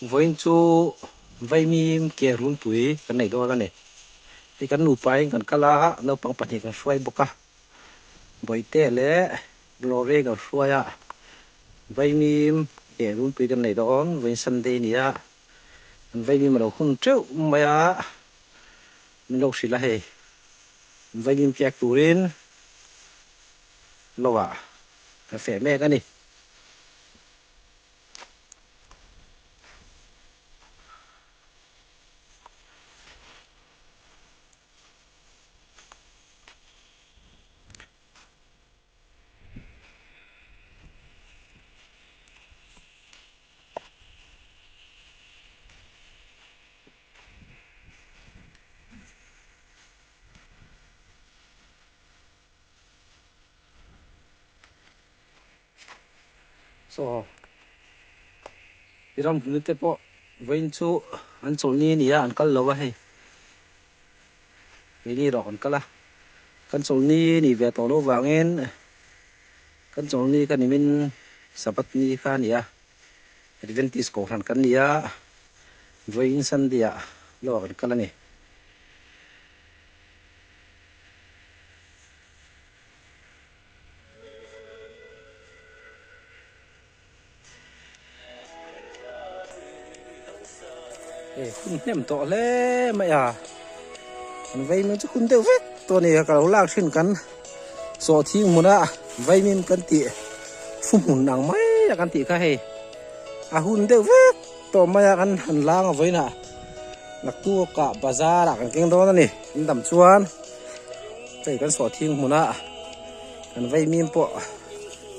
Vawiin chu Vaimim ke runpui kan nei dawn a ni. Hei kan nupain kan kal a, naupang pahnih kan hruai bawk a. Bawihte leh Glory kan hruai a, Vaimim ke runpui kan nei dawn. Vawiin Sunday a ni a, kan Vaimim a lo hun teuh mai a, min lo hrilh a hei. Vaimim kek turin lo ah kan feh mek a ni. Saw i ram hmul te pawh vawiin chu an chawlhni a ni a an kal lo a hei keini erawh kan kal a kan chawlhni nih ve tawh loh vangin kan chawlhni kha nimin Sabbath ni kha a ni a Adventist kohhran kan ni a vawiin Sunday ah lawk kan kal a ni. Hei hun hnem tawh hle mai a an vaimim chu hun deuh vek tawh a ni ka lo lak thin kan sawhthing hmuna vaimim kan tih thu hmun ang mai a kan tih kha hei a hun deuh vek tawh mai a kan han lang a vawiinah naktukah bazar ah kan keng dawn a ni an dam chuan. Hei kan sawhthing hmuna kan vaimim pawh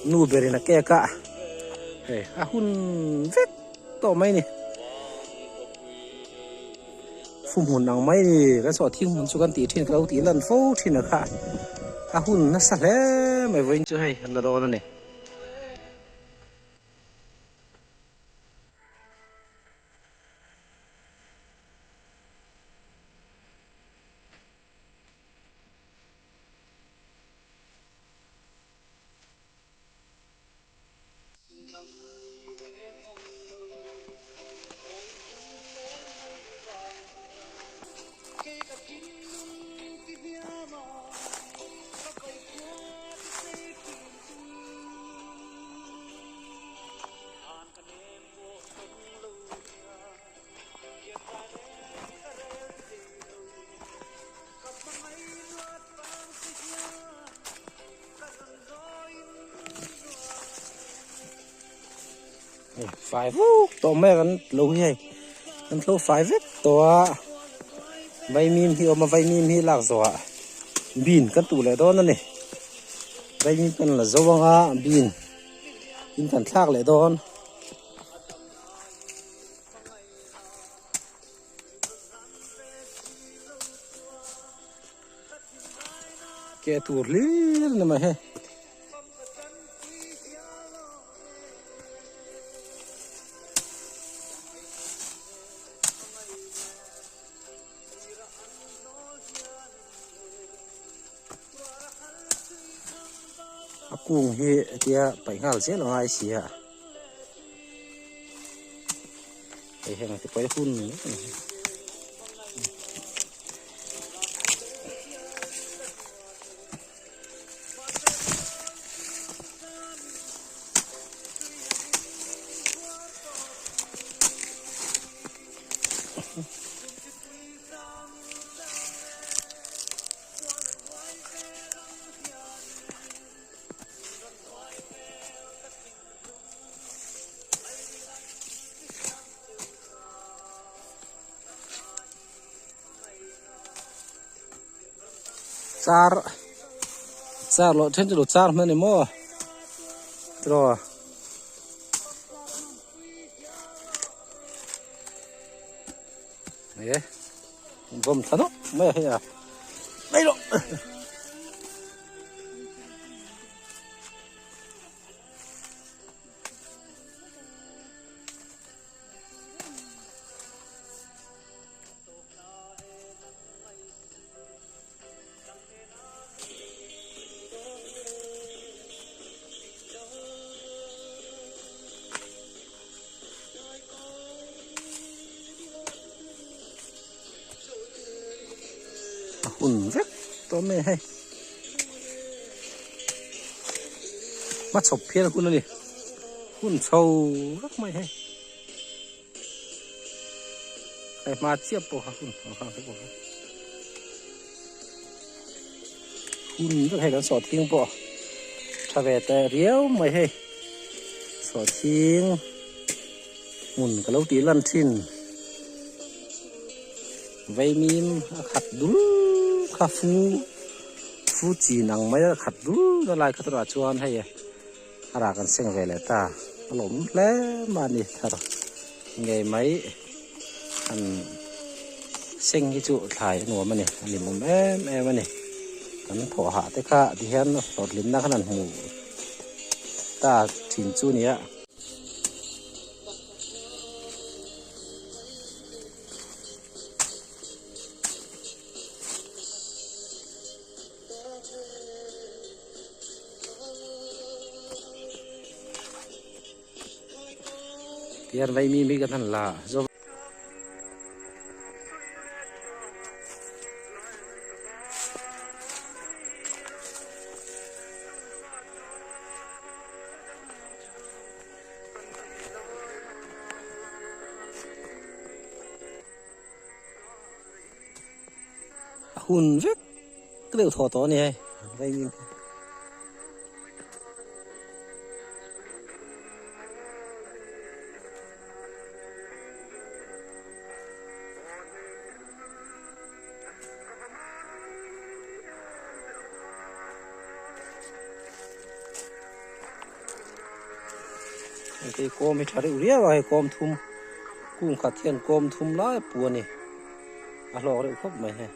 nu berin a kek a hei a hun vek tawh mai ni fu hmun ang mai ni kan sawhthing hmun chu kan tih thin ka lo tih lan fo thin a kha a hun nasa hle mai vawiin chu hei an la dawn a ni. Fai vuk tawh mai a kan lo hi hei kan tlo fai vek tawh a vaimim hi a awm a vaimim hi lak zawh ah bean kan tuh leh dawn a ni vaimim kan la zo ang a bean in kan thlak leh dawn. Ke tur hlir ni mai hei. A kung hi hetia paih nghal zel a ngai si a. Hei heng te pawh hi hun ni mai a ni. Char char loh then chu lo char hman a ni maw tiraw. E bawm thla nawk mai a hei a mai rawh. Hun vek tawh mai hei. Hmachhawp phian hun a ni. Hun chho vek mai hei. Hei hma chiah pawh kha hun ang kha pawh kha. Hun vek hei kan sawhthing pawh tha ve teh riau mai hei. Sawhthing hmun ka lo tih lan thin. Vaimim a khat dul kha fu fu chin ang mai a khat dul a lai kha turah chuan hei a rah kan seng ve leh ta a lawm hle mah a ni thar ngei mai han seng hi chu thlai a nuam a ni a hlimawm em em a ni kan thawh hah te kha tihian hlawhtlinna khan an hmuh ta thin chu a ni a. Tihian vaimim hi kan han la zo. A hun vek deuh thaw tawh a ni hei vaimim hi. Hei kawm hi tha reuh riau a hei kawm thum kung khat hian kawm thum lai a pu a ni a hlawk reuh khawp mai hei.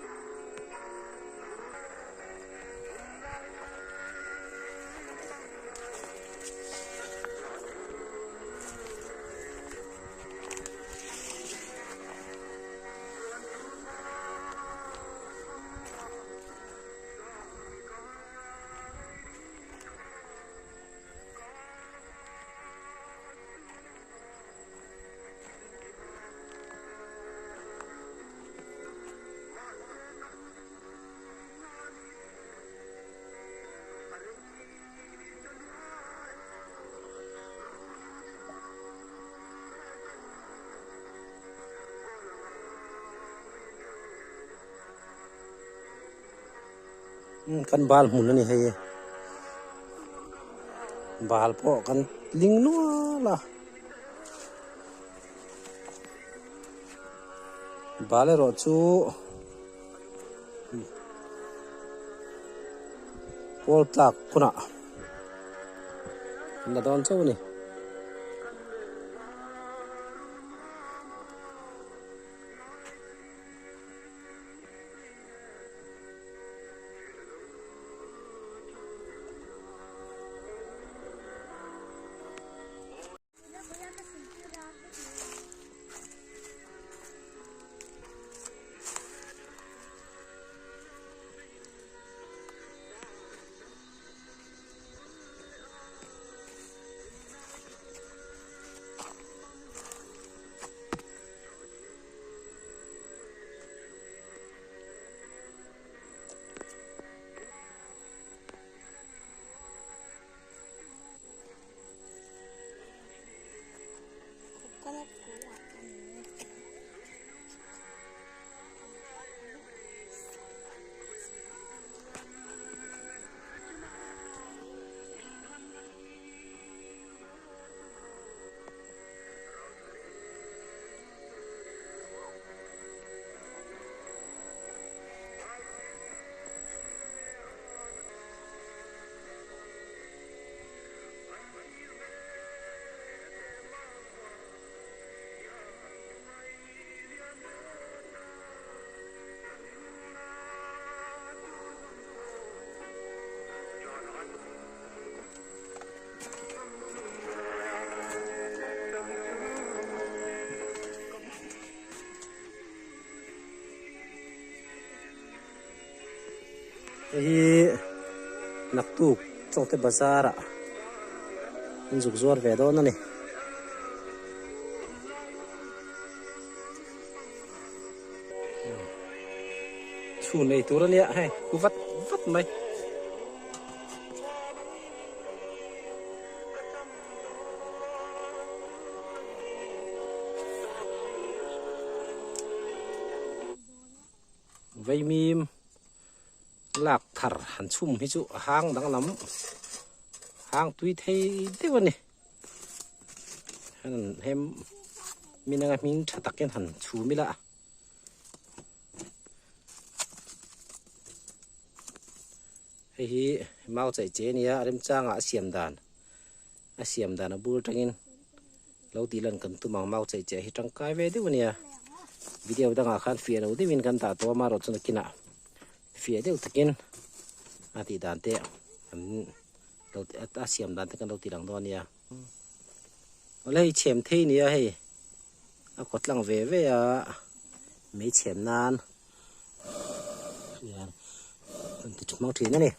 Kan bal hmun a ni hei bal pawh kan ling nual a bal erawh chu pawl tlak hunah an la dawn chauh a ni. Hei hi naktuk Chawngte bazar ah an zuk zuar ve dawn a ni. Chhun ei tur ania hei ku vat vat mai. Vaimim lak thar han chhum hi chu a hang danglam hang tui thei deuh a ni. Han hem min anga hming tha takin han chhum ila. Hei hi mau chaih che ania a remchangah a siam dan a siam dan a bul atangin lo tih lan kan tum ang mau chaih che hi tangkai ve deuh ania video dangah khan fiah lo deuhin kan dah tawh a amaherawhchu chu nakinah fiah deuh takin a tih dan te an lo a siam dan te kan lo tih lang dawn ania awle hei chhem thei ania hei. A kawt tlang ve ve a mei chhem nan an ti hmang thin a ni.